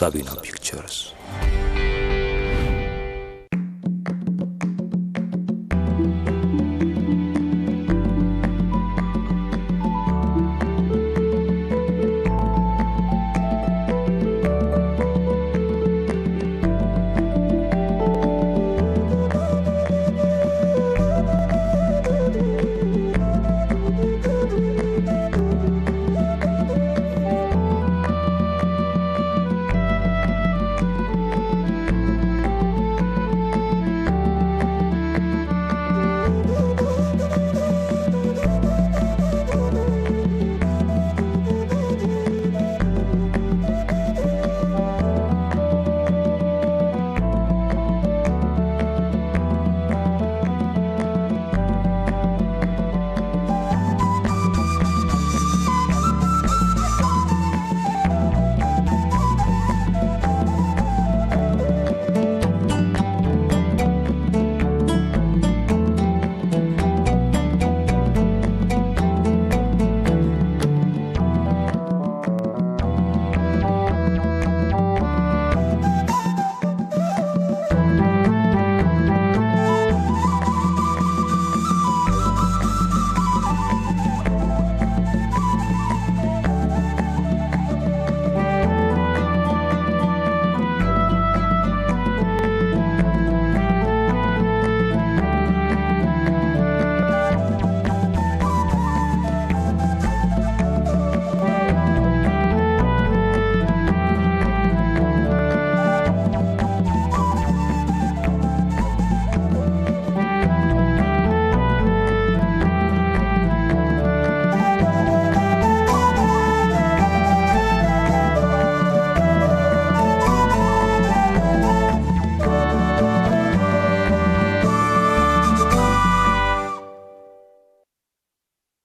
ሳቢና ፒክቸርስ።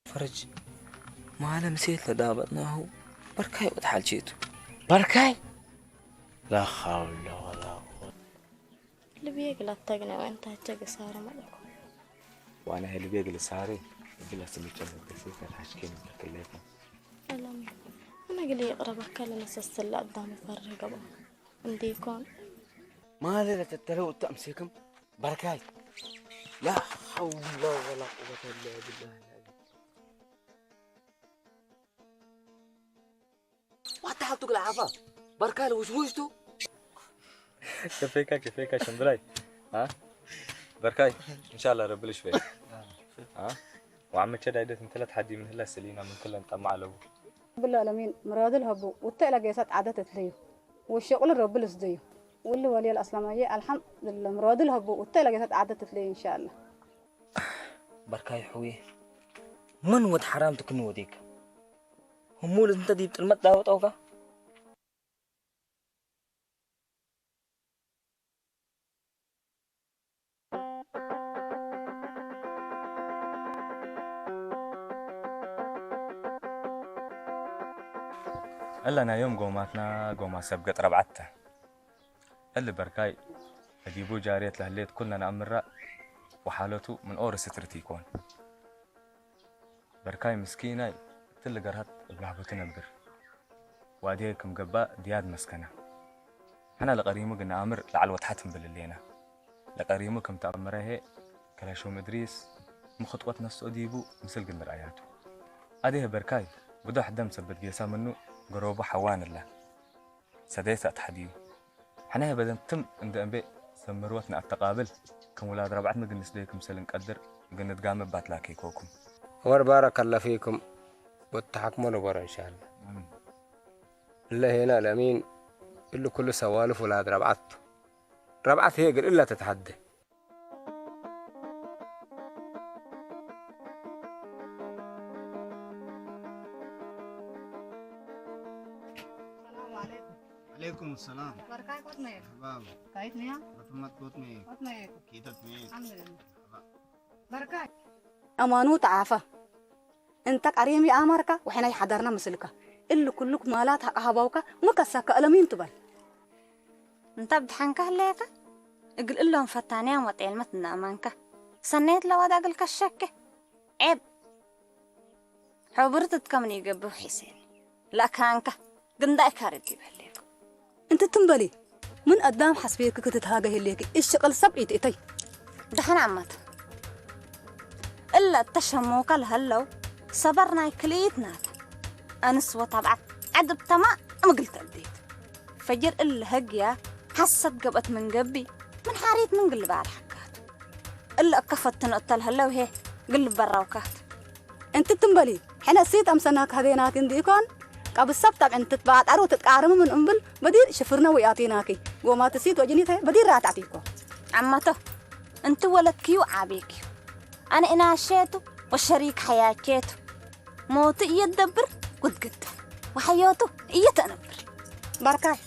ፈረጅ፣ ማለ ምሴት ለዳበጥናሁ በርካይ ወትሓልቼቱ። በርካይ? ላ ሐውለ ወላ ቁወተ። ልብየ ግላተግነ ወንታቸ ግሳረ መለኮ። ዋና ህልቤ ግልሳሬ እድላ ስልጨ መገሴ ፈታሽኬ ምትክሌታ። ሰላም። أنا قلي يقربك لنا سلسلة قدام فرق قبل. عندي يكون. ما هذا تتلو تأمسكم؟ بركاي. لا حول ولا قوة إلا بالله العلي. ዋታ ሓቱ ግላ ዓፋ በርካል ውሽውሽቱ። ከፌካ ከፌካ ሽምብራይ። አ? በርካይ። እንሻላ ረብል ሽፈይ። አ? وعمك شد عيدة من ثلاث حدي من هلا سلينا من كل نطمع له. ብሎ ለሚን ምሮድል ሀቡ ውተ ለጌሰት ዓደት እትለዩ ወሸቁል ረብል እስደዩ ውል ወልየል አስላማየ አልሐምዱሊላህ ምሮድል ሀቡ ውተ ለጌሰት ዓደት እትለዩ እንሻአላህ። በርካይ ሕውዬ፣ ምን ወድ ሐራም ትክን ወዴካ? ህሙል እንተ ዲብ ጥልመት ዳወጠውካ? እለ ናይ ዮም ጎማትና ጎማ ሰብ ገጥ ረብዓተ። እሊ በርካይ፣ እዲቡ ጃርየት ለህሌት ኩልና ነአምራ፣ ወሓለቱ ምን ኦር ስትርት ኢኮን። በርካይ ምስኪናይ፣ እትሊ ገርሀት እብ ላህቡ ትነብር። ዋድየ ክም ገባ ድያድ መስከና። ሕና ለቀሪሙ ግን ነአምር ለዐል ወትሐት እንብል ህሌና። ለቀሪሙ ክም ተአምረ ህዬ፣ ከላሾም እድሪስ፣ ምን ኽጥወት ነስኦ ዲቡ ምስል ግን ርአያቱ። አድየ በርካይ፣ ብዶሕ ደም ሰበት ጌሳ ምኑ፣ ገሮቡ ሐዋን እለ። ሰደይሰ አትሐድዩ። ሕነ በደን ትም እንደ እምቤ ሰምርወት ነአተቃብል፣ ከም ውላድ ረብዐት ምግን ንስደይ ክምሰል እንቀድር፣ ምግን ንትጋመ ባትላኬ ኮኩም። ዑመር ባረከ አላህ ፊኩም ወተሐክሞ ንበሮ እንሻአላህ። አሚን። እለ ሄና ለሚን እሉ ኩሉ ሰዋልፍ ውላድ ረብዐት ቱ። ረብዐት ህዬ እግል እላ ተትሐደ። السلام عليكم. عليكم السلام. بركاي كوت ميك. باب. كايت ميا؟ بتمت كوت ميك. كوت ميك. كيتت ميك. الحمد لله. بركاي. أمانو تعافى. እንተ ቀሪም ይኣመርካ፣ ወሕና ይሓደርና ምስልካ። እሊ ኩሉ ማላት ሃባውካ፣ ምን ከሳካ እለሚን ትበል። እንተ ብድሓንካ ህለየካ፣ እግል እሎም ፈታንያን ወጤልመት እናእመንካ። ሰነየት ለዋዳ እግል ከሸኬ። ዔብ። ሑብርት እትከምን ይገብር ሒሴን። ለእካንካ፣ ግንዳይ ካርድ ይበሌኩ። እንት ትንበሊ፣ ምን ኣዳም ሓስቤኪ ክትትሃገ ህሌኪ፣ እሽቕል ሰብ ኢትእተይ። ደሓን ዓማት። እለ እተሸሞካ ለሀለው፣ ሰበር ናይ ክልኢት ናተ። ኣንስ ወታብዓት ዓድብ ተማም እግል ተእዴት። ፈጅር እለ ህግያ፣ ሓሰት ገብአት ምን ገቢ፣ ምን ሓሪት ምን ግልባል ሓካት። እለ እከፈትኖ እተልሀለው ሄ፣ ግልበራውካት። እንት ትንበሊ፣ ሕነ እሲት ኣምሰናክ ሀቤናክ እንዲኢኮን፣ ካብ ሰብ ጠብዕን ትትባጣሩ ትትቃርሙ ምን እምብል፣ በዲር ሽፍርነ ወያቴናኪ፣ ጎማት እሲት ወጅኒተ በዲር ራታዕቲኮ። ዓማቶ፣ እንቲ ወለድክዩ ዓቤክዩ። ኣነ ኢናሼቱ ወሸሪክ ሐያቼቱ። ሞቱ እየትደብር ጉድግድ። ወሐዮቱ እየተነብር። ባርካይ።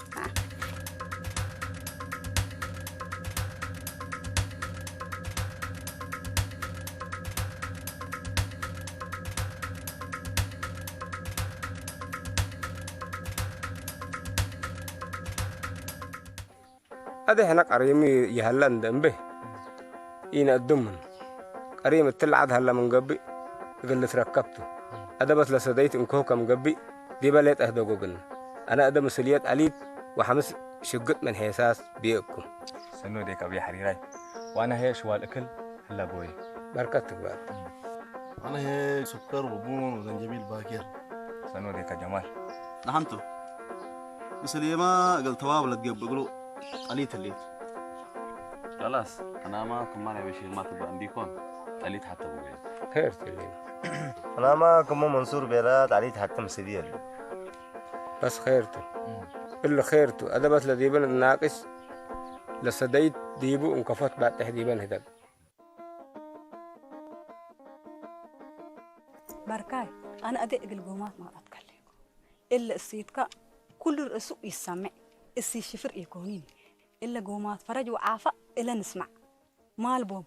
ኣደ ሕነ ቀሪሙ ይሃላ እንደ እምቤ ኢነ እዱምን ቀሪም እትል ዓድ ሃላ ምን ገብእ እግል ልትረከብቱ። ኣደ በስ ለሰደይት እንኮ ከም ገብእ ዲበ ሌጠ ህደጎግን። ኣነ ኣደ ምስልየት ኣሊት ወሐምስ ሽግጥ ምን ሔሳስ ብየእኩም። ሰኖ ዴካ ብየ ሐሪራይ። ዋና ሄ ሽዋል እክል ህላ ቦይ። በርከት ትግባል። ኣነ ሄ ሱከር ወቡን ወዘንጀቢል ባኬር። ሰኖ ዴካ ጀማል። ንሓንቱ። ምስል የማ እግል ተዋብ ለትገብእ እግሉ ጠሊት ህሌት። ከላስ፣ ሕናማ ክማ ናይ በሺር ማ ትባእ እንዲኮን፣ ጠሊት ሓተ ብጎይ። ኸይር ትልኝ። ሕናማ ክሞ መንሱር ቤላ ጠሊት ሓተ ምስል የለ። በስ ኸይርቱ። እም። እሊ ኸይርቱ። ኣደበት ለዲብን ናቅስ ለሰደይት ዲቡ እንከፎት ባጥሕ ዲበን ህደግ። ባርካይ፣ ኣነ ኣደ እግል ጎማት ማውራት ከለይኩ። እለ እሲትካ ኩሉ ርእሱ ይሰምዕ፣ እሲ ሽፍር ኢኮኒን። እለ ጎማት ፈረጅ ወዓፋ እለ ንስማዕ። ማልቦም፣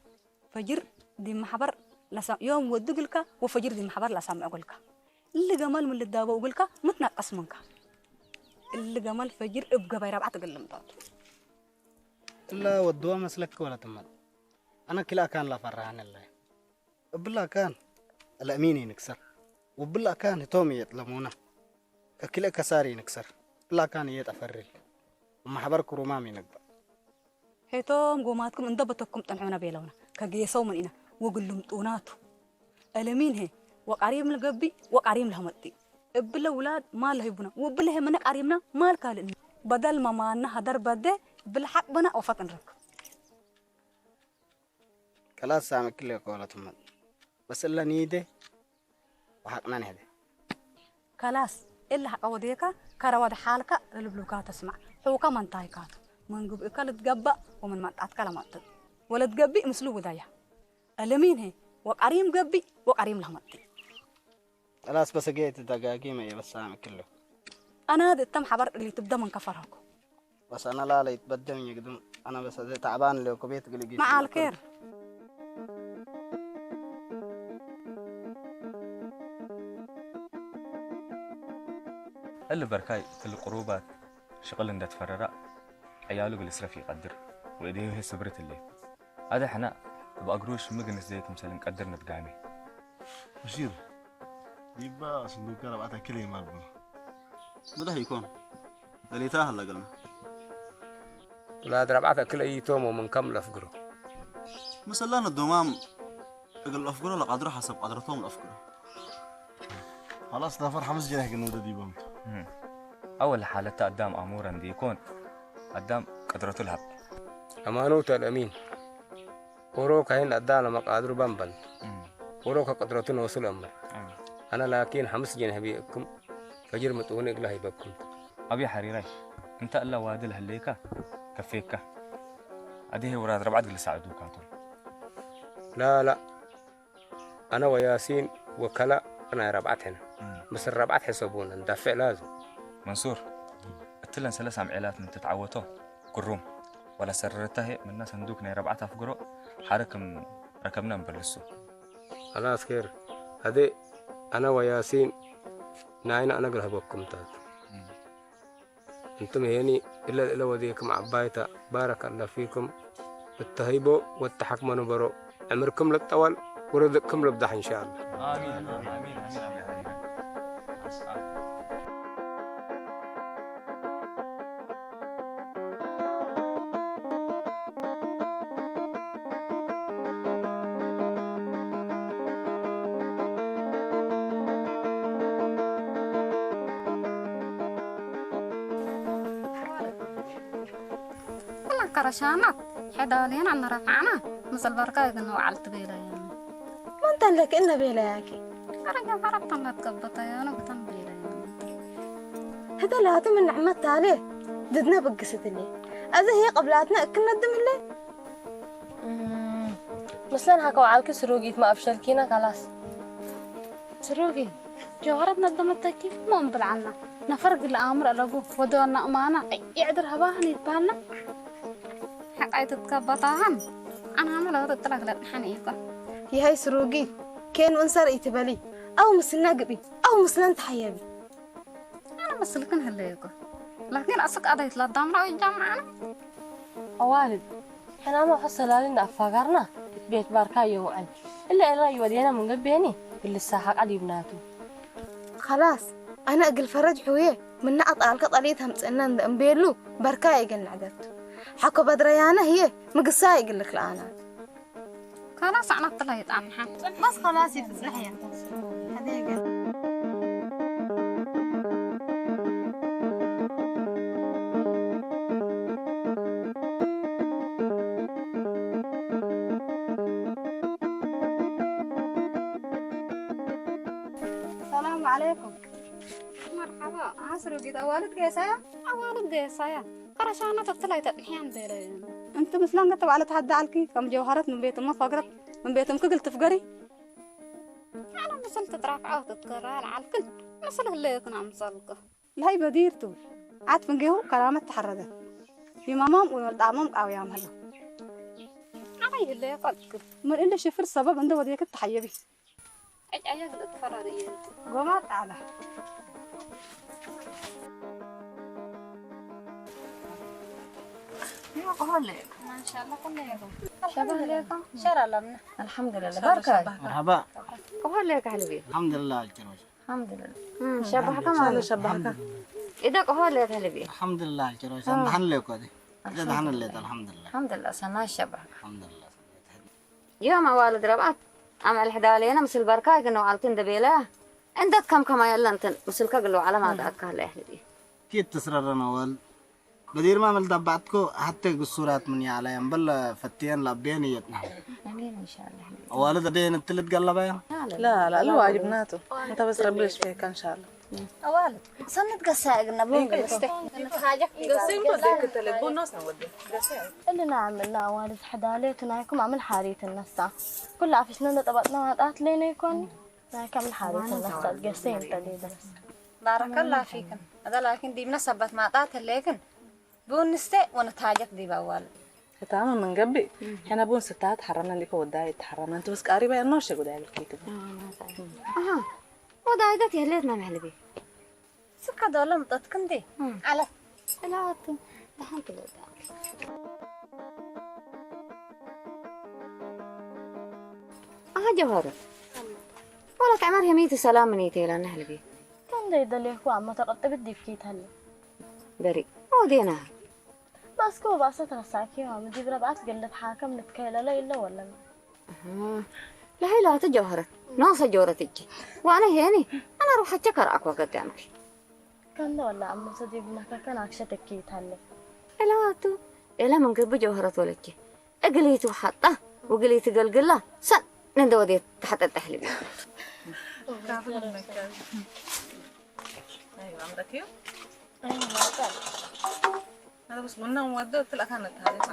ፈጅር ዲ ማሕበር ለሰ-፣ ዮም ወዱ ግልካ ወፈጅር ዲ ማሕበር ለሰምዑ ግልካ። እሊ ገመል ምን ልዳበው ግልካ ምትናቀስ ምንካ። እሊ ገመል ፈጅር እብ ገባይ ረብዓት እግል ልምጠቱ። እለ ወድዋ መስለክ ወለ ትመል። ኣነ ክልኣካን ላፈራሃን እለ። እብላካን ለእሚን ይንክሰር። ወብላካን ህቶም የጥለሙና። ከክልእ ከሳር ይንክሰር። እብላካን እየጠፈርል። ማሕበር ክሩማም ይንግበር። ሄቶም ጎማትኩም እንደ በተኩም ጠንሑና ቤለውና። ከጌሰው ምን ኢና ወግሉም ጡናቱ። እለሚን ሄ ወቃሪም ለገቢ ወቃሪም ለህመጢ። እብለ ውላድ ማል ለሂቡና። ወብለ ሄ መነ ቃሪምና ማል ካልእና። በደል መማና ሀደር በደ ብልሓቅ በና ወፈቅ ንረክብ። ከላስ ሳምክል የኮለትመት። በስ እለ ኒዴ ወሓቅና ንሕደ። ከላስ እለ ሓቀ ወዴካ ከረ ወደ ሓልካ እልብሉካ ተስማዕ። ሕውካ መንታይካቱ። ምን ግብእካ ልትገባእ ወምን መጣትካ ለመጥጥ። ወለትገቢእ ምስሉ ውዳያ። እልሚን ሄ ወቀሪም ገቢእ ወቀሪም ለመጥጥ። ከላስ በሰገ ትደጋጊመ የበሳም ክሉ። አናድ እተም ሐበር እሊ ትብደም እንከፈርሀኩ። በስ አና ላለ ይትበደም ይግድም አና በሰ ታዕባን ለኩ ቤት ግልጊት። መዓል ኬር። እሊ በርካይ ክል ቅሩባት ሽቕል እንደትፈረራ ዕያሉ ግልስረፍ ይቀድር ወእዴሁ ስብርት እሌ። ኣደ ሕና እብ ኣግሩሽ ምግንስ ዘይክምሰል እንቀድር ንድጋሜ። በሺር፣ ዲባ ስንዱከ ረብዓት ኣክል የማልቦ። ምዳሕ ይኮን። በሌታ ሃላ ገልመ። ውላድ ረብዓት ኣክል ኣይቶም ወምን ከም ለፍግሮ። መሰላን ዶማም እግል ለፍግሮ ለቃድሮ ሐሰብ ቃድረቶም ለፍግሮ። ኸላስ ናፈር ሐምስ ጀናሕ ግን ወደ ዲቦም። እም። ኣወል ሓለታ ኣዳም ኣሙረ እንዲኮን ኣዳም ቅድረቱ ልሃብ። ኣማኑተ ለሚን። ኦሮ ካይን ኣዳ ለመቃድሩ በንበን። እም። ኦሮ ከቅድረቱ ነወሱ ለእምር። እም። ኣነ ላኪን ሐምስ ጀንህቢ እክም ፈጅር ምጥውኒ እግላ ሂበኩም። ኣብየ ሐሪራይ፣ እንተ እላ ዋዲ ለህሌካ ከፌካ። ኣዲሄ ውራድ ረብዓት ግልሳዕ ዱካቶም። ላ፣ ላ። ኣነ ወያሲን ወከላ ናይ ረብዓት ሕነ። እም። ምስል ረብዓት ሕሰቡን እንዳፍዕ ላዙ። መንሱር፣ እትለን ሰለስ ኣምዔላት ምን ትትዓወቶ፣ ግሩም፣ ወላ ሰርርታ ሄ ምና ሰንዱክ ናይ ረብዓት ኣፍግሮ፣ ሓረ ክም ረከብና እንበልሱ። ኸላስ ኬር፣ ሀዴ፣ ኣነ ወያሲን ናይና ኣነ ግረህበኩም ታት። እም። እንቱም ሄኒ እለ እለ ወዴክም ዐባይታ፣ ባረከ አላህ ፊኩም፣ እተሀይቦ ወተሐክመ ንበሮ፣ ዕምርክም ልጠወል ወርዝቅክም ልብዛሕ እንሻአላህ። አሚን፣ አሚን፣ አሚን፣ አሚን። ከረሻናት ሕዳሌና እናረፋዕና፣ ምጽልበርካ ይግን ወዓል ትቤለየን። መንተን ለክ እነ ቤለያኪ። ከረጃ ፈረብተን ለትቀበጠየኑ ብተን ቤለየን። ህተላቱ ምን ንዕመት ታሌ፣ ድድነ ብግስትሌ። እዚ ህየ ቅብላትና እክነድምሌ። እም፣ ምስለን ሃከው ዓልኪ ስሩጊት ማእፍሸልኪና ካላስ። ስሩጊ፣ ጀዋረት ነደመተኪ፣ ሞን ብልዓልና። ነፈር ግል ኣምር ኣለጉ፣ ወደዋና እማና፣ ይዕድር ሃባህን ይትበሃልና። ሓቃይ ትትከበታሃን፣ ኣናመ ለወጥ ጥላግለት ንሓን እይኳ። ይሃይ ስሩጊ፣ ኬን ወንሰር ይትበሊ፣ ኣው ምስልና ግቢ፣ ኣው ምስለን ተሓየቢ። ኣነ መስልክን ህለየኮ። ላኪን ኣስቅ ኣዳይት ላዳምና ወይ ጃምዓና። ኣዋልድ፣ ሕናማ ከሰላሊ እንዳኣፋጋርና ቤት ባርካ የውዕል። እለ እለ ይወዴና ምን ገቤኒ፣ ግልሳ ሓቃ ዲብናቱ። خلاص፣ ኣነ እግል ፈረጅ ሕውየ፣ ምና ኣጣልከ ጠሊት ኣምጽእና እንደ እምቤሉ፣ በርካ የገን ንዕደቱ። ሓኮ በድረያነ ህየ፣ ምግሳ ይግልክ ለኣና። ካላስ ኣዕናት ጥላ ይጣምሓ። በስ ካላስ ይፍጽሕ እያ። ሕደገ። ሰላም ዓለይኩም። መርሓባ። ኣስሩ ጌታ ኣዋልድ ገሳያ? ኣዋልድ ገሳያ። ከረሻና ተብትላይ ተጥሕያን በለ። እንት ምስላን ገተ ባዕለ ተሃዳ ዓልኪ ከም ጀውሃረት ምን ቤት እሞ ፈግረት ምን ቤት እምክ ግል ትፍገሪ? ኣነ ምስል ትጥራፍ ዓው ትትከራ ለዓልክን ምስል ህለየክን ኣምጸልኩ። ለሀይ በዲር ትብል ዓት ፍንጌሁ ከራመት ተሐረደት። ይማማም ወመልጣሞም ቃውያም ሀሎ። ኣነ ይህለየ ቀልክን። ምን እለ ሽፍር ሰበብ እንደ ወዴክት ተሐየቢ። ዕጫየ ግልጥ ፈራርየ። ጎማ ጣላ። ይኸው ቆሆለ። ማሻአላህ፣ ቆሆለ ይኸው። ሸባህ ለይኩም። ሸር አላምና። አልሐምዱሊላህ። ባርካ። መርሐባ። ቆሆለ ይኸው ሐልቢ። አልሐምዱሊላህ አልኪሮሽ። አልሐምዱሊላህ። እም፣ ሸባህካ ማለት። ሸባህካ። ኢደ ቆሆለ ይኸው ሐልቢ። አልሐምዱሊላህ አልኪሮሽ። አዎ። ሰናሐን ለይኮ ዲ። ኢደ ደሐን ለይት፣ አልሐምዱሊላህ። አልሐምዱሊላህ፣ ሰናሐ ሸባህካ። አልሐምዱሊላህ። ዮም ኣዋልድ ረብኣት ኣመል ሕዳሌነ ምስል በርካይ ግነው ዓልቲ እንደቤለ እንደት ከም ከማ የለ እንትን ምስልከ ግለው ዓለም ኣዳኣት ካለ ያህል ዲ። ኪት ትስረረን ኣዋልድ በዲርማ መል ዳባዕትኮ ሐተ ግሱራት ምን ያዕላ የንበል ፈትየን ላቤን እየትና። አሜን ኢንሻአላህ። ኣዋልድ ደየን እትልት ገለባያ? لا لا، الواجب ناتو. انت بس ربي يشفيك ان شاء الله. ኣዋልድ ሰነት ገሳ እግና ቡን ገስተ። ገስተ ይንኮ ዘይክተለ ቡን ነው ሰወደ። ገስተ። እልና ኣምልና ኣዋልድ ሕዳሌ ትናይኩም ኣምል ሓሪት እነሳ። ኩሉ ኣፊስና እንደጠባጥና ማጣት ለይነ ይኮን? ናይካ ኣምል ሓሪት እነሳ ገስተ ይንተል ይደርስ። ባረከላ ፊክን። ኣዛ ላኪን ዲብና ሰባት ማጣት ለይክን። ቡን ንስተ ወነታጀት ዲብ ኣዋልድ። እታመ ምን ገብእ፣ ሕነ ቡን ስታት ሐረመ እንዲኮ ወዳይ ተሐረመ እንቱ ብስ ቃሪባ ያኖ ሸጉዳ ያብል ኪቱ። ኣሃ። ወዳይ ዳት የህሌት ና መሕልቢ። ስካ ዶለ ምጠት ክንዲ። እም። ዓለ። እላቱ ደሓን ትለዳ። ኣሃ ጀዋር። ወላ ከዕመር ሄሚቲ ሰላም ምን ይቴላ ና ሕልቢ። ተንደ ይደሌኩ ኣሞ ተቀጥብት ዲብኪ ይታለ። በሪ። ወዴና። በስኮ ባሰ ተረሳኪ ምዲብ ረብኣት ገለት ሓከም ንትከይለለ ኢለ ወለና። ለሀይላተ ጀውሀረት ኖሰ ጆረት እጂ ዋነ ሄኒ ኣነ ሩሐቸ ከረአኮ ገጋምኪ። ከንደ ወላ ኣመሰ ዲብ መከከን ኣክሸተኪ ይታለ። እላቱ እለ ምን ግብ ጀውሀረት ወለኪ እግሊቱ ሐጣ ወግሊቱ ገልግላ ሰን እንደ ወዴት ተሐጠጠ ሕልቢ። أيوة، عندك يوم؟ أيوة، ما قال. هذا بس قلنا نودي، قلت لك أنا التعليق.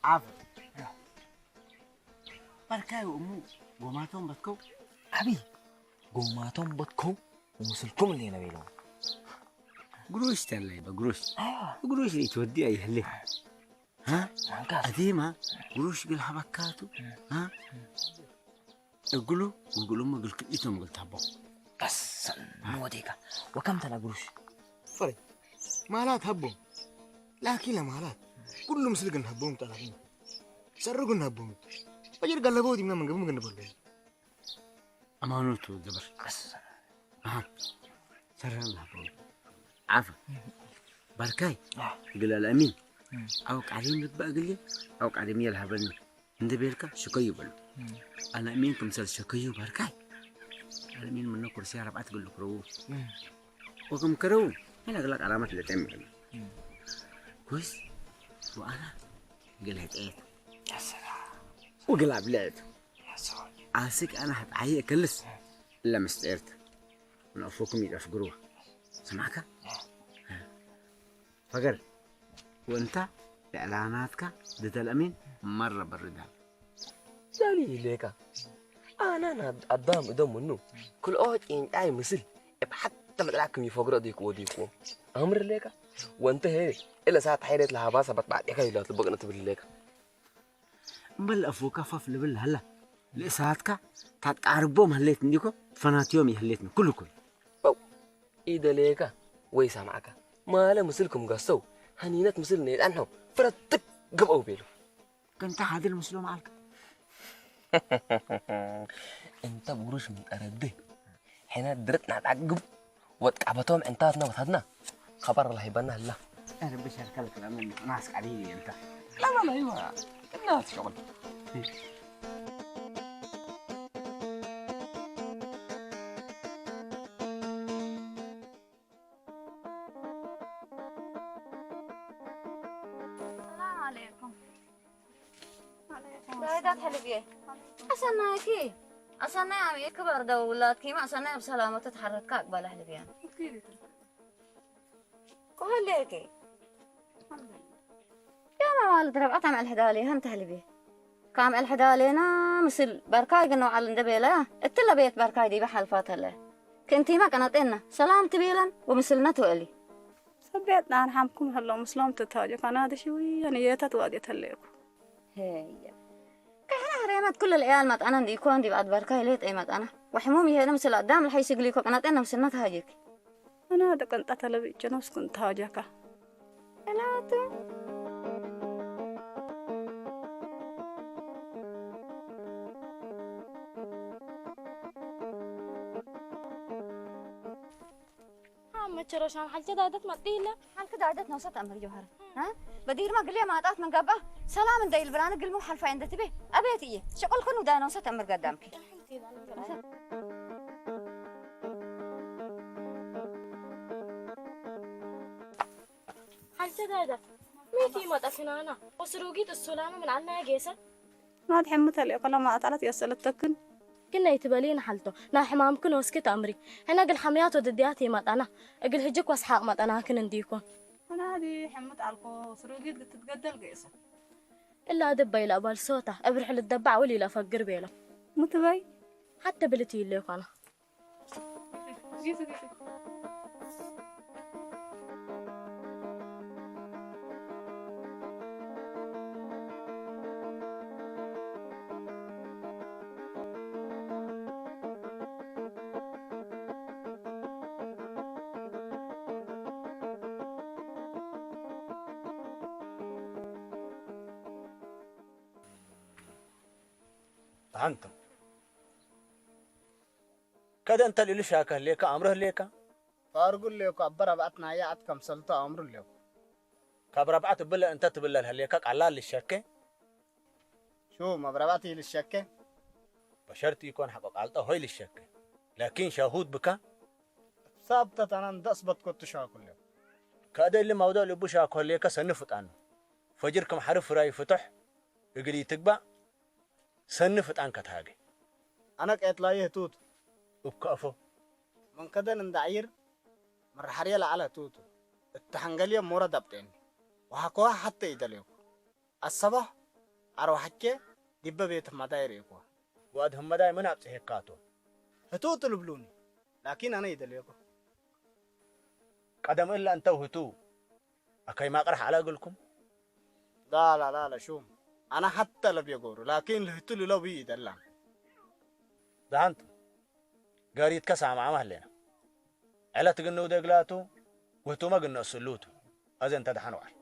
ዓፍ። በርካዩ እሙ ጎማቶም በትከው። ዓቢ ጎማቶም በትከው። ወምስልኩም እንዴ ነው ቤለው? ግሩሽ ተለይ በግሩሽ። አይዋ። ግሩሽ ይትወዲ አይህልህ። ها؟ ማንካስ። أديما قروش قل حبكاتو. ها؟ እግሉ እግሉም እግል ክልኢቶም እግል ታቦ። ቀሰን ንወዴጋ ወከም ተላ ግሩሽ። ፈሪ ማላት ሀቦም ላኪ ለማላት ኩሉ ምስል ግን ሀቦም ጠላፊ ሰሩ ግን ሀቦም በጀር ጋለቦ ዲምና መንገቡ ግን በርገ አማኖቱ ዝብር ቀሰን። አሃ ሰራን ሀቦም ዓፈ ባርካይ ግላል አሚን አው ቃሊም ልትባእ ግሊ አው ቃሊም የልሀበኒ እንደ ቤልካ ሸከዩ በሉ። አለሚን ክምሰል ሸከዩ ባርካይ። አለሚን ምነ ኩርሲያ ረብዓት ግሉ ክረው። ወከም ከረው፣ ሄላ ግላ ቀራማት ለጠም ይበሉ። ኩስ፣ ወአና ግል ህጤት። ወግል አብለት። አስክ አና ህጣየ ከልስ። ለምስጢርት። ነፉኩም ይደፍግሩ። ስማካ? ፈገር። ወንታ ለዕላናትካ ድተልአሚን መረ በርዳል። ዛሊ ሌካ። አና ናብ አዳም እደም ምኑ። ክልኦ ጭንጫይ ምስል። እብ ሓተ መጥላክም ይፈግሮ ዲክዎ ዲክዎ። አምር ሌካ። ወንተ ሄ። እለ ሳት ሐይለት ለሃባ ሰባት ባዕዴካ ይላት ልበቅነ ትብል ሌካ። እምበል አፉካ ፋፍ ልብል ሃላ። ለእሳትካ ታቃርቦም ሀሌት እንዲኮ ፈናትዮም ይሀሌትን ኩሉ ኩሉ። በው። ኢደሌካ ወይ ሳምዓካ። ማለ ምስልኩም ገሰው። ሀኒነት ምስል ነይጣንሖ። ፍረትክ ግበው ቤሉ። ከንታ ሓድል ምስሎም ዓልክ። እንተ ብሩሽ ምጠረድህ። ሕነ ድርጥ ናጣግብ። ወጥቃ በቶም ዕንታትና ወታትና። ኸበር ላሂበና ህላ። ረቢ ሸርከል ክለምን ናስ ቃዲ እንተ። لا لا لا ايوه. الناس شغل. السلام عليكم. ዳይዳት ሕልብየ። ኣሰናይኪ። ኣሰናይ ኣሜ ክበር ደውላትኪ፣ ኣሰናይ ኣብ ሰላመቱ ተሓረትካ ኣቅባላ ሕልብያን። ኩህሌኪ። ያማ ማለት ረብዓት ኣምዕል ሕዳሌ፣ ሃንተ ሕልብየ። ካብ ኣምዕል ሕዳሌና ምስል በርካይ ግን ነውዓል እንደ ቤላ፣ እትለ ቤት በርካይ ዲበ ሓልፋ ተለ። ክንቲማ ቀናጤና፣ ሰላም ትቤለን፣ ወምስልና ትወእሊ። ሰቤት ዳን ሓምኩም ህሎ ምስሎም ትታጆ ካናደ ሽዊ፣ የንየታት ዋዴ ተለየኩ። ሄየ። ካሕና ህሬመት ኩሉ ልዕያል መጣና እንዲኮ እንዲ ብዓድ በርካ ይሌት ኣይ መጣና። ወሕሙም ይሄነ ምስል ኣዳም ልሐይ ስግሊ ኮ ቅናጤን ነምስና ተሃጀክ። አና ደቀንጣ ተለብጭ ነፍስኩን ተሃጀካ። እናቱ። መቸረሻን ሓልቸ ዳደት መጥኢለ። ሓልክ ዳደት ነውሰት ኣምር ጀውሃር። ها؟ بدير ما قلي ما عطات من قبه. سلام انت يلبران قلمو حلفا عند تبي. ابيت ايه. شغل كنو دا نوسة امر قدامك. ሓልተ ዳዳ ሚቲ ይመጣ ክናና ወስሩጊት እሱላኑ ምን አና ጌሰ ናት ሕምተ ለእኮላ ማጣላት የሰለተክን ግን ኣይትበሊ ንሓልቶ ናይ ሕማምክን ወስኪት ኣምሪ ሕና ግል ሓምያት ወድድያት ይመጣና እግል ህጅክ ወስሓቅ መጠናክን እንዲኮን። ኣናዲ ሕምት ኣልኮ ስሩጊት ክትትገደል ገይሰ እላ ድበ ኢላ ባልሶታ እብርሕ ልደባዕ ውል ኢላ ፈግር ቤሎ። ምትበይ ሓተ ብልት ይለ ይኮና። ኣንተ ከደ እንተ ልልሻ ከህሌካ ኣምርህ ሌካ ፋርጉ ሌኩ ኣበ ረብዐት ናያ ኣት ከምሰልቶ ኣምሩ ሌኩ። ካብ ረብዐት ብለ እንተ ትብለ ልህሌካ ቃላ ልሸከ ሹም ኣብ ረብዐት ይልሸከ በሸርት ይኮን ሓቆ ቃልጠ ሆይ ልሸከ ላኪን ሻሁድ ብካ ሳብተት ኣናን ደስ በትኮቱ ሻኩ ሌኩ። ከደ እሊ ማውዶ ልቡ ሻኮ ሌከ ሰኒ ፍጣኑ ፈጅር ከም ሓርፍ ፍራይ ፍትሕ እግል ይትግባእ ሰኒ ፍጣን ከትሃገ። ኣነ ቀየትላየ ህቱቱ። እብ ከእፎ። መንከደን እንዳ ዕይር መራሓርየ ለዓለ ህቱቱ። እተሐንገልየ ሞረ ዳብጤኒ። ወሃኮሃ ሐተ ኢደልየኩ። ኣሰባህ ኣርዋሕኬ ዲበ ቤት ህመዳይ ርእኩዋ። ወአድ ህመዳይ ምን ኣብጽሔካቶ? ህቱቱ ልብሉኒ። ላኪን ኣነ ኢደልየኩ። ቀደም እለ እንተው ህቱ። ኣከይ ማቅርሕ ኣላ እግልኩም? ላላ ላላ ሹም ኣነ ሐተ ለብየ ጎሩ ላኪን ልህቱ ልለው ብይ ይደላም። ዛንቱ ገሪትከ ሳማማ ህሌና። ዕለት ግንው ደግላቱ ውህቱመ ግነው ስሉቱ ኣዘ እንተ ደሓን ወዓል።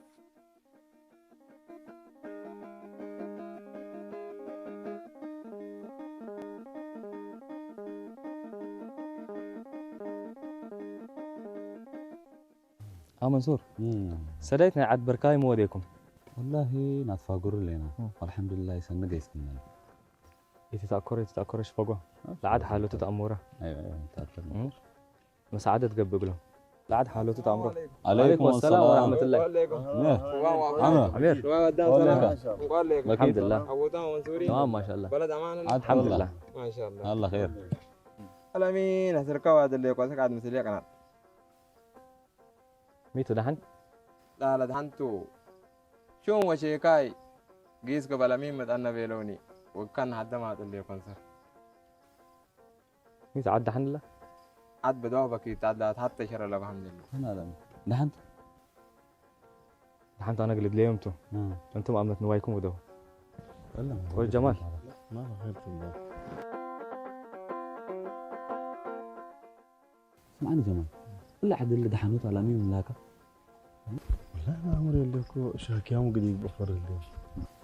ها منصور. ሰዳይት ናይ ዓድ በርካይ መወዴኩም። ወላሂ ናትፋጉር ኣለና። እ። ኣልሓምዱሊላህ ይሰንግ ይስክናል። የተታኮረ የተታኮረ ሽፈጓ ለዓድ ሓሎቱ ተኣሞራ። ኣይዋ፣ ኣይዋ፣ ተኣኮረ። እ? መሳዓደ ትገብእ ብሎም። ለዓድ ሓሎቱ ተኣምሮ። عليكم السلام ورحمة الله. እ። ኣምሮ። ኣሚር። ወለካ። الحمد لله. تمام ما شاء الله. الحمد لله. ما شاء الله. الله خير. الأمين، هسركوا هذا اللي يقول سكعد مثل يقنع. ሚቱ ደሓን? ላላ ደሓንቱ። ሹም ወሼካይ ጊስ ክበለ ሚን መጠነ ቤለውኒ። ወካን ሓደ ማጥል ኮንሰር። ሚቱ ዓድ ደሓን ላ? ዓድ በደዋ በኪት ዓድ ላት ሓተ ሸረ ለባህም ደሉ። ኣና ለም። ደሓንቱ? ደሓንቱ ኣነ ግልድ ለዮምቱ። እ። እንቱም ኣመት ንዋይኩም ወደው። ወል ጀማል። ما خير الله. ስምዓኒ ጀማል፣ እላ ዓዲ እሊ ደሓኖት ኣላሚ ምላካ። والله ما أمر يلكو شاكيام قدي بفر اللي.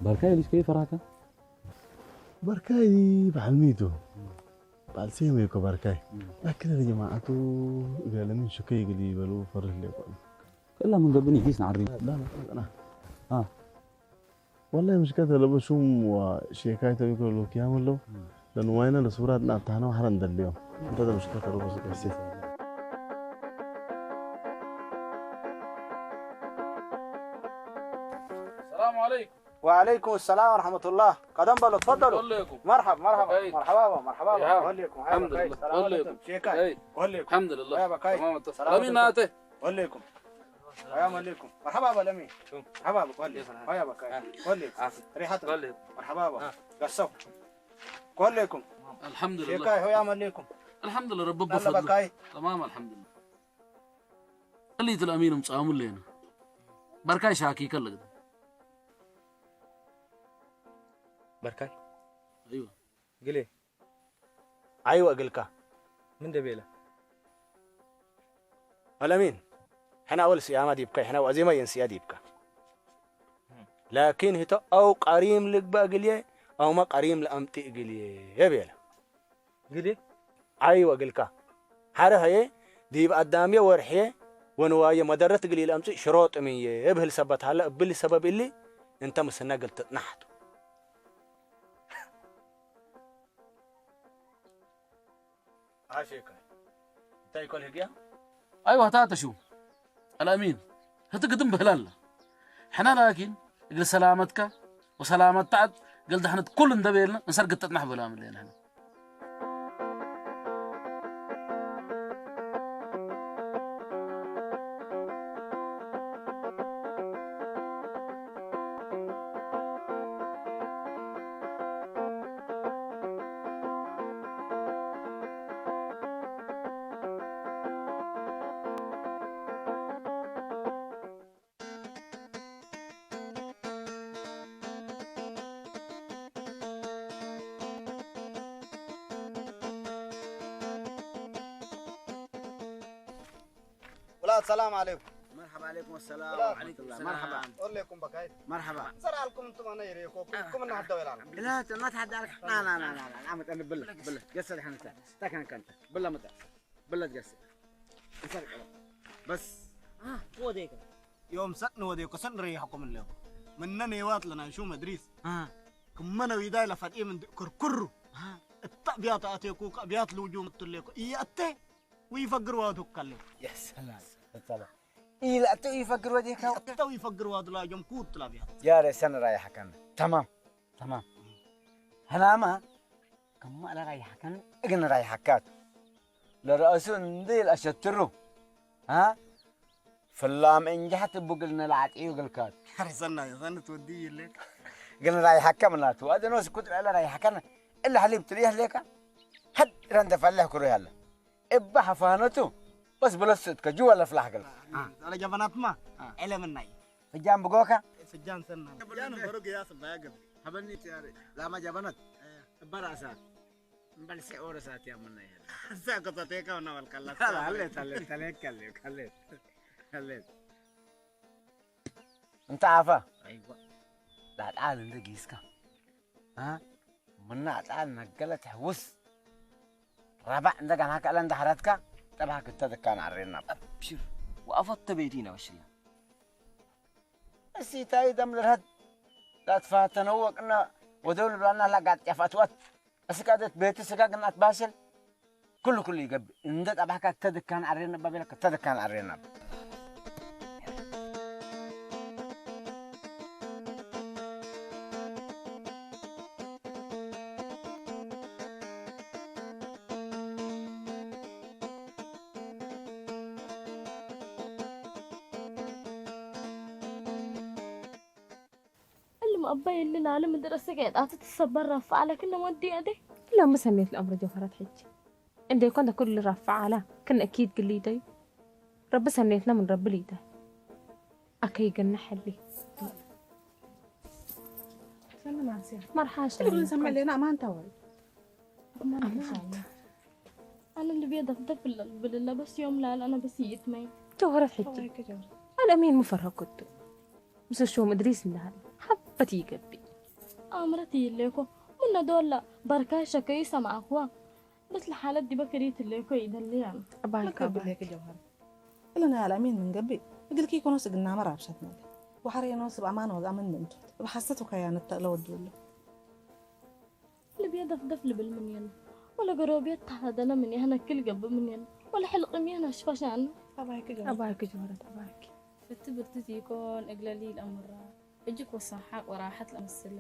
ባርካይ ኢሉስ ከይፈራካ? ባርካይ በዓል ሚቱ። በዓል ሴም እኮ ባርካይ። ላኪን ጀማዓቱ ገለ ምን ሽከይ ግዲ ይበሉ ፈርህ ሌቆ። ከላ ምን ገብኒ ጊስ ንዓሪ። لا، لا، لا. አ። والله مش كده لبسهم وشيكاي تبي كل لوك يعمل له. لأنه وين الصورة نعطانا وحرن دليهم. أنت ده مش كده لبس كده. السلام عليكم. وعليكم السلام ورحمة الله. قدم بلو، تفضلوا. مرحبا، مرحبا، مرحبا، مرحبا. الحمد لله. شيكاي. الحمد لله. تمام، السلام عليكم. وليكم. يا مليكم. مرحبا بالأمين. مرحبا بك، ولي. يا بك. وليكم. مرحبا بك. قصو. كلكم. الحمد لله. شيكاي، هو يا مليكم. الحمد لله، رب بفضله. تمام، الحمد لله. خليت الأمين مصامل لنا. بركاي شاكي كلك. بركاي؟ أيوة. قلي. ኣይወ እግልካ። ምን ደቤለ? الأمين، ሕና ወል ስያማ ዲብካ፣ ሕና ወ ኣዜማ የንስያ ዲብካ። ላኪን ህቶ ኣው ቀሪም ልግባ እግልየ፣ ኣውማ ቀሪም ለኣምጢ እግልየ ቤለ። ግዲ? ኣይወ እግልካ። ሓረ ሀየ ዲብ ኣዳምየ ወርሕየ ወንዋየ መደረት እግልየ ለኣምጺእ ሽሮጥ ምንየ እብህል ሰበት ሃለ እብል ሰበብ እሊ እንተ ምስነ እግል ትጥናሕቱ። ዓፊየካ። እንታይ ኮን ህግያ? ኣይዋ፣ ታተሹ። الأمين። ህቲ ግድም ብህላላ። ሕና ላኪን እግል ሰላመትካ ወሰላመት ተዓት እግል ዳሕነት ኩል እንደበልና እንሰር ግጥጥና ብላም ለና። ولاد، سلام عليكم. مرحبا عليكم السلام ورحمة الله. مرحبا. قول لكم بكاي. مرحبا. سر لكم انتم انا يريكو. كم النهار دوي لكم. لا، ما تحد عليك. لا، لا، لا، لا، لا. عم تقلب بالله، بالله. قصة الحين انت. تاكن كنت. بالله متى. بالله تقصد. بس. اه، هو ديك. يوم سن وديكو سن ريحكم الليو. مننا يوات لنا شو مدريس. اه. كمنا ويداي لفت ايه من كركرو. اه. الطبيعة اتيكو كبيات لوجوم تليكو. ايه اتي. ويفقر وادو كلو. يا سلام. يا سلام. إيه لا تو يفقر واديك. اتو يفقر وادو لا جم كوت لا بيات. يا ريسن رايح كان. تمام. تمام. هلاما كم ما لا رايح كان. اجن رايح كات. لرأسو نديل اشترو. ها؟ فلام انجحت بقلنا العتيو قلكات. حرسنا يا زن تودي لك. قلنا رايح كم لا تو. هذا نوس كنت على رايح كان. إلا حليب تريح لك. هد رند فلاح كروي هلا. إبا حفانتو. بس بلستك جوا الأفلاح قلت. آه. على جبنات ما. آه. علم الناي. فجان بقوكا؟ فجان سنة. فجان بروك يا سبا يا قبل. هبني تياري. لا ما جبنات. آه. براسات. بل سي أورسات يا من ناي. ساكو تتيكا ونوال كلا. لا، لا، هلت، هلت، هلت، هلت، هلت. هلت. أنت عافا؟ أيوة. لا، تعال عندك يسكا. ها؟ ምና ዕጣን ነገለ ትሕውስ። ረባዕ እንደገና ከእለ እንዳሕረትካ ጠብሃ ክተ ድካ ንዓሬና። أبشر. وأفضت بيتينا وشلا. እሲ ታይ ደም ልርሀት ላትፋተነው ወቅና ወደው ልብላና ላጋጥ ያፋትዋት እስካደት ቤት ስጋ ግናት ባስል ኩሉ ኩሉ ይገብእ። እንደ ጠባሕካ ተደካን ዓሬና ባቤላ ከተደካን ዓሬና። እልም ኣባይ እልል ኣለ ምድረሰ ከየጣት ትሰበር ረፋ ኣለክን ወዲ ኣደ። ለምሰ ሰሜት ለኣምሮ ጀፈረት ሕጂ። እንደ ይኮን ኩሉ ረፋ ኣላ ክን ኣኪድ ግሊ ይደዩ። ረቢ ሰኔትና ምን ረቢ ልይደ። ኣከይ ገና ሕሊ። ሰላም ኣንስያ። መርሓባ ትብሉ ሰላም። ሰማዕ ለና ኣማንታ ወይ? ኣማንታ። ኣነ ልብየ ደፍደፍ ብለል ብልለ በስ ዮም ላል ኣነ በስ ይእትመይ። ጀውሃረት ሕጂ። ኣነ ኣሚን ምፈርሀኩቱ። ምስ ሹም እድሪስ እንዳሃል ሓበት ይገቢ። ኣምረት ይለኮ። ምነ ዶላ በርካይ ሸከይ ሰማዕኩዋ። በስ ለሓለት ዲበ ከሪት ለኮ ይደልያን። ኣባይ ለከ ካባይ። ብለክ ጀውሃር። እለና ያለ ኣሚን ምን ገቢ። እግልኪ ኮኖስ እግና መራብሸት ነለ። ወሐሬ ኖስ በኣማን ወዛምን ምእንቱ። ብሓሰት ወካያ ነተለ ወድብሎ። ልብየ ደፍደፍ ልብል ምን የለ። ወለ ገሮብየ ተሓደነ ምን የህነ ክል ገብ ምን የለ። ወለ ሕልቅ ምን የህነ ሽፋሻን። ኣባይክ ጀውሃር። ኣባይክ ጀውሃር ኣባይክ። ፍቲ ብርትት ይኮን እግለሊ ለኣምራ። እጅግ ወሳሓቅ ወራሐት ለመስለ።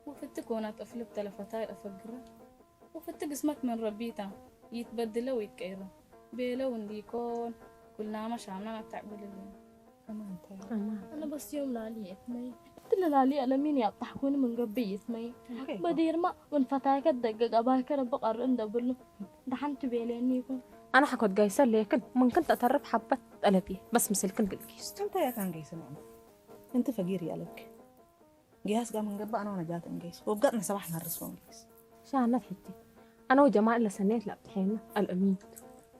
ወፍቲ ኮና ጠፍልብ ተለፈታይ ለፈግረ። ወፍቲ ግስመት ምን ረቢታ ይትበድለ ወይትቀይረ። ቤለ ወንዲኮን ኩልናማ ሻምና ናታዕብልልን። ኣማንታ። ኣማን። ኣነ በስ ዮም ላሊ የትመይ። ትለ ላሊ ኣለሚን ያጣሕኩን ምን ገብ የትመይ። ኦኬ። በዲርማ ምን ፈታይከ ደገግ ኣባይከ ረቢ ቀርእ እንደብሉ። ደሓንቲ ቤለኒ ይኮን። ኣነ ሓኮት ጋይሰ ለየክን ምንክን ተተርፍ ሓበት ጠለብ እየ። በስ ምስልክን ግልጊስቱ። እንታይ እያ ካን ገይሰ ንዕማ? እንቲ ፈጊር እያ ለክ። ገያስ ጋር ምንገባ ኣነ ወነጃት እንገይስ። ወብጋጥ ንሰባሕ ናርስ ወንገይስ። ሻነት ሕጂ። ኣነ ወጀማል ለሰኔት ላብትሐይና ኣልእሚን።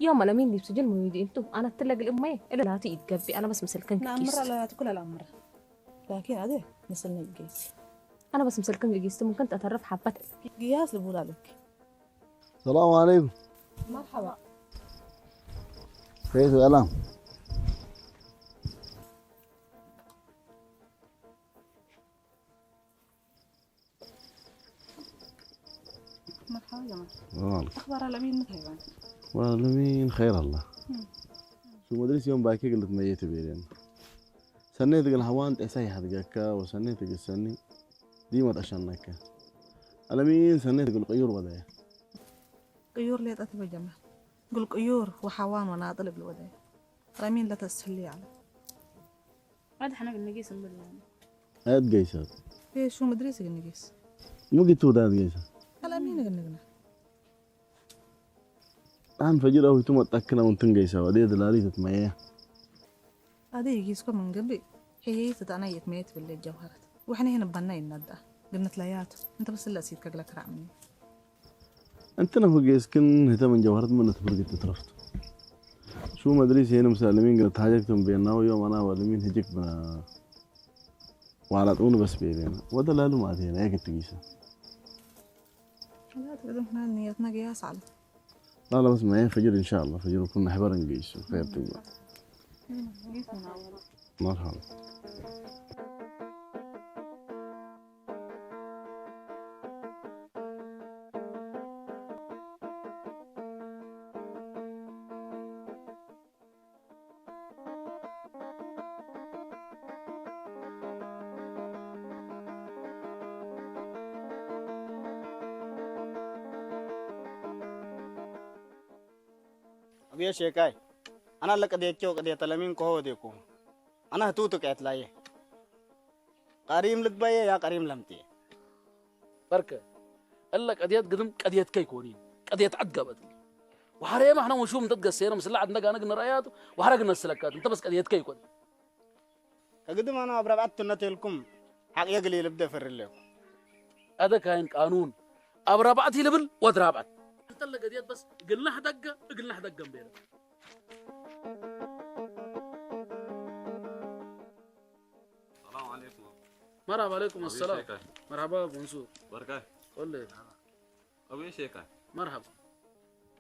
ዮም ኣልእሚን ዲብ ስጅን ሙይዲ እንቱ። ኣነ ትለግል እመየ እለ ላቱ ይትገቢ። ኣነ በስ ምስልክን ናምራ ግልጊስቱ። ለላቱ ኩል ኣልኣምራ። ላኪን ኣደ ምስልና ይገይስ። ኣነ በስ ምስልክን ግልጊስቱ ምንክን ተተርፍ ሓበት። ገያስ ልቡላ ለክ። ሰላም ዓለይኩም። መርሓባ። ከይፍ ሰላም። መርሓባ ጀማል። ሰላም ዓለይኩም። ኣኽባር ኣለሚን እንታይ ይባል? ወለሚን ኸይር ኣላ። እም። ሹ መድሪስ ዮም ባይከ ግልት መየት ቤልን። ሰኔት ግል ሐዋን ጤሳ ይሐድገከ ወሰኔት ግል ሰኒ ዲመት ኣሸነከ። ኣለሚን ሰኔት ግል ቅዩር ወደየ። ቅዩር ሌጠት በጀመ። ግል ቅዩር ወሐዋን ወናጥል እብል ወደየ። ኣለሚን ለተስፍል ያለ። عاد حنا قلنا قيس نبلنا. ኣየት ገይሰት? ቤት ሹም እድሪስ ግን ንጌስ። ሙጊቱ ዳት ገይሰ? ኣለሚን ግን ንግና። ኣን ፈጅር ኣዊቱ መጣክና ወንትን ገይሳ ወዴ ድላሊ ትትመየ። ኣደ ይጊስኮ ምን ገቢ። ሕየይ ትታና የትመየ ትብል ጀውሃረት። ወሕነ ህን ባና ይናዳ። ግነት ላያቱ። እንተ በስለ ሲት ከግለ ክራዕ ምን። እንትን ሁ ገይስክን ህተ ምን ጀውሃረት ምን ትብርግት ትትረፍቱ። ሹ መድሪስ ሄን ምሳለሚን ግን ታጀክቱን ቤናው ዮም ኣና ወለሚን ህጅክ ብና ዋላ ጥውን በስ ቤሌና ወደ ላሉ ማቴና ያግት ጊሳ። لا تقدم هنا نيتنا قياس على. لا لا بس ما فجر إن شاء الله فجر كنا نحبر نقيس خير تبقى. مرحبا. أبي يا شيكاي، أنا لك ديكو قد يتلمين كهو ديكو. أنا هتوتك إتلاي. قريم لك بيه يا قريم لمتي. በርከ፣ እለ ቀድየት ግድም ቀድየትከ ኣይኮኒን፣ ቀድየት ዓድ ገበትኒ። ወሐሬ ማሕና ወሹም እንተ ትገሰየነ፣ ምስላ ዓድ ነጋነግ ንረአያቱ፣ ወሐረግ ነስለካት፣ እንተ በስ ቀድየትከ ኣይኮን። ከግድም ኣነ ኣብ ረብዓት ትነቴልኩም፣ ሓቅ የግል ይልብ ደፈር ኣለኩም። ኣደ ካይን ቃኑን፣ ኣብ ረብዓት ይልብል፣ ወድ ረብዓት። እንተ እለ ቀድየት በስ፣ እግልናሕ ደገ፣ እግልናሕ ደገ እምቤረ። السلام عليكم. مرحبا عليكم السلام. شيخي. مرحبا منصور. بركاي. قول لي. أبو شيخي. مرحبا.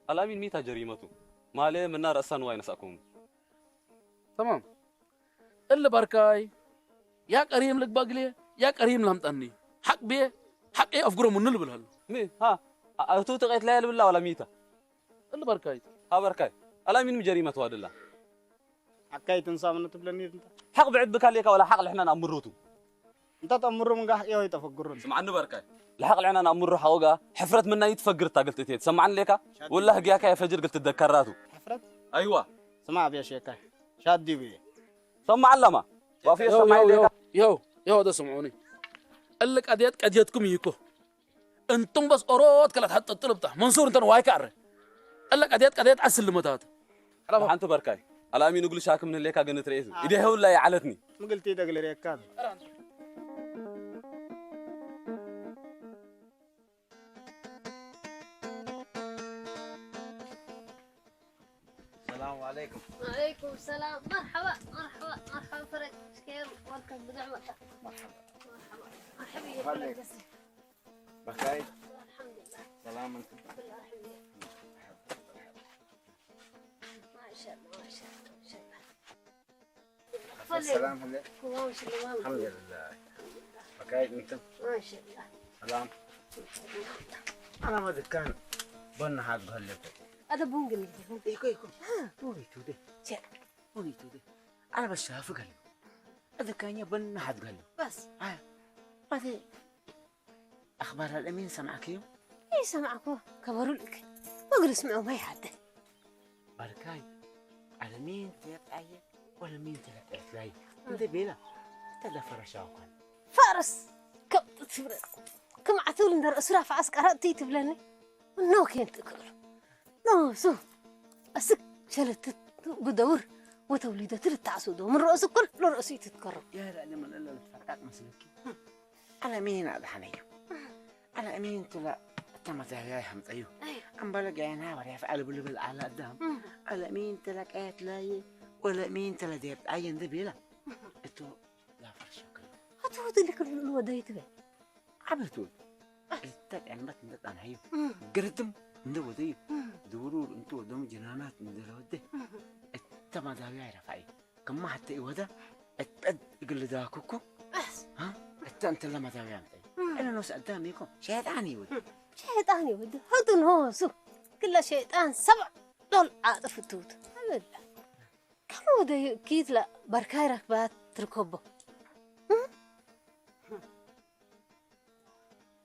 الأمين ميتا جريمته. ما عليه منا رأسا واين سأكون. تمام. اللي بركاي. يا كريم لك باقلي، يا كريم لامطني. حق بيه، حق ايه افقرو منو اللي بالهلو. مين؟ ها؟ أتو تقيت لا يلبلا ولا ميتا؟ اللي بركاي. ها بركاي. ألا مين مجريمة وادلا؟ حكاية تنصاب أنه تبلني أنت. حق بعد بكاليكا ولا حق لحنا نأمروتو؟ أنت تأمرو من قاح إيه يتفقرون؟ ስምዓኒ በርካይ፣ ልሓቕ ልዕና ንኣምሮ ሓወጋ። ሕፍረት ምናይ ትፈግር እታ ግልቲ እቴት ሰማዕን ሌካ። ወላህ ግያካ የፈጅር ግልቲ ደካራቱ። ሕፍረት? ኣይዋ። ስማዕ ብያ ሼካ ሻዲ ብየ። ሰማዕ ኣለማ። ዋፊ የው፣ ሰማዕ የው፣ ሌካ። የው፣ የው፣ የው፣ ده سمعوني. እልቅ ኣድያት ቀድየትኩም እዩ እኮ። እንቱም በስ ኦሮት ከላት ሀጥ ጥልብታ መንሱር እንተን ዋይ ካረ። እልቅ ኣድያት ቀድየት ኣስል ልመታት። ሓንቲ በርካይ። ኣላሚ ንግሉ ሻክም ንሌካ ግን ትሬት። ኢደ ሄውላ ይዓለትኒ። ምግልቲ ደግል ሬካ። السلام عليكم. وعليكم السلام. مرحبا، مرحبا، مرحبا فرج. خير، ويلكم بنعمة. مرحبا. مرحبا. مرحبا يا فرج. بخير. الحمد لله. سلام انت. الحمد لله. ما شاء الله، ما شاء الله، ما شاء الله. السلام عليكم. الحمد لله. بخير انت. ما شاء الله. سلام. انا ما دكان بنا حق هلكم. هذا بونجل. ايكو ايكو. ها. بويتو ده. شيء. بويتو ده. انا بس شافك هلكم. هذا كان يبنى حد قال له. بس. ها. بعدين أخبار الأمين سمعك يوم؟ إيه سمعكو. كبروا لك. ما قلت اسمعوا ما يحد. بركاي. الأمين تيت أيه والأمين تيت أيه. أنت بيلا. تلا فرشاو كان. فارس. كم تفرق. كم عتول ندر أسرة فعسكرات تي تبلني. نو كنت كل. نو سو. أسك شلت قدور. وتوليدة تلتعسو دو. من رأس كل لرأسي تتكرم. يا لا لما لا لا تفرقات مسلكي. على مين هذا حنيو؟ على مين تلا التمزايا هم طيو؟ أم بلغ يا نهار يا فعل بلبل على الدم. على مين تلا كايت لاي؟ ولا مين تلا دير عين دبيلا؟ اتو لا فرشك. هتو دلك الوضع يتبع. عبتو. اتت يعني ما تندت عن هيو. قردم ندو دي. دورور انتو دم جنانات ندو دي. التمزايا رفعي. كما حتى يودا اتد قل داكوكو. بس. ها؟ حتى انت لما تاوي عمتي. أنا نوس قدامي يكون شيطان يود. شيطان يود. هدو نوسو. كل شيطان سبع دول عاطف التوت. أبدا. كم هو ده كيت لا بركاي ركبات تركبه. هم؟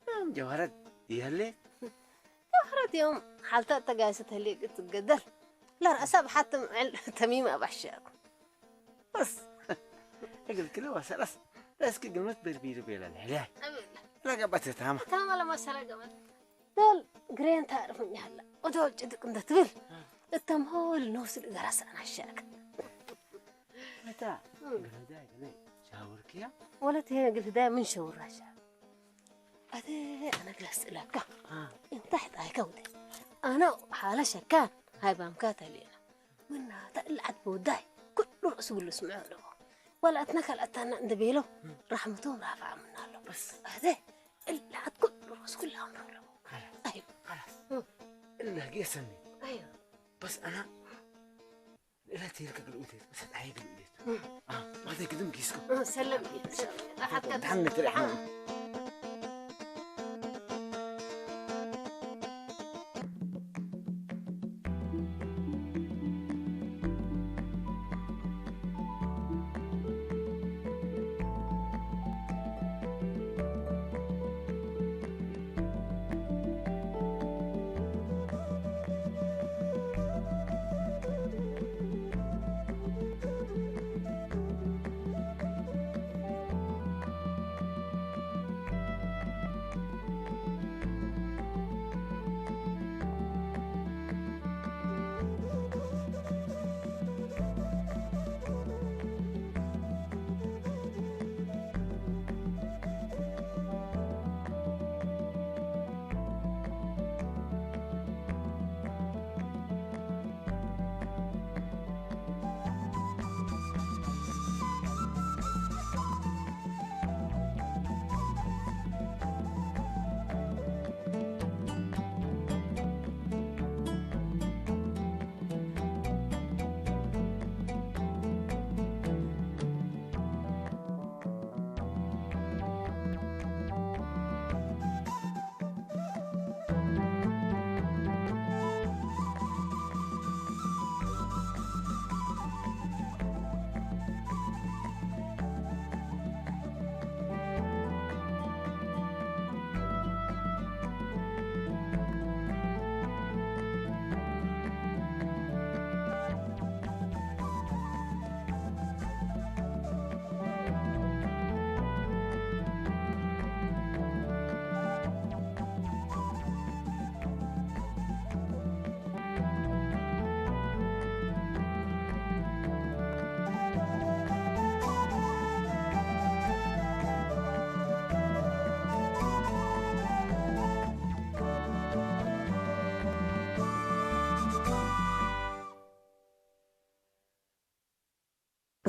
هم جوهرات يهلي. جوهرات يوم حالتا تقايسة تهليك تقدر. لا رأسا بحتم عل تميمة بحشاكو. بس. أقول كله وسرس. بس كي قلمت بربير بيلا الحلال. أمين. لا قبت تاما. تاما لما سلا قبت. دول قرين تعرفون يهلا. ودول جدك انت تبل. التمهول نوصل إذا رأس أنا الشاك. متى؟ مم. قلت هدايا قلت شاورك يا؟ ولا تهي قلت هدايا من شاور رشا. أدي أنا جلست لك. آه. انت حت هاي كودي. أنا حالة شكان هاي بامكات لينا. منا تقلعت بوداي. كل رأس قل اسمعوا له. ولا أتنكل أتانا عند بيلو. رحمتهم رافعة منا له. بس. هذا اللي عاد كل رأس كل أمر له. خلاص. أيوة. خلاص. مم. إلا قيسني. أيوة. بس أنا لا تيرك قلوتي، بس هتعيق قلوتي. آه، ما تقدم كيسكو. آه، سلم. إن شاء الله. حتى دعنا ترى إحنا.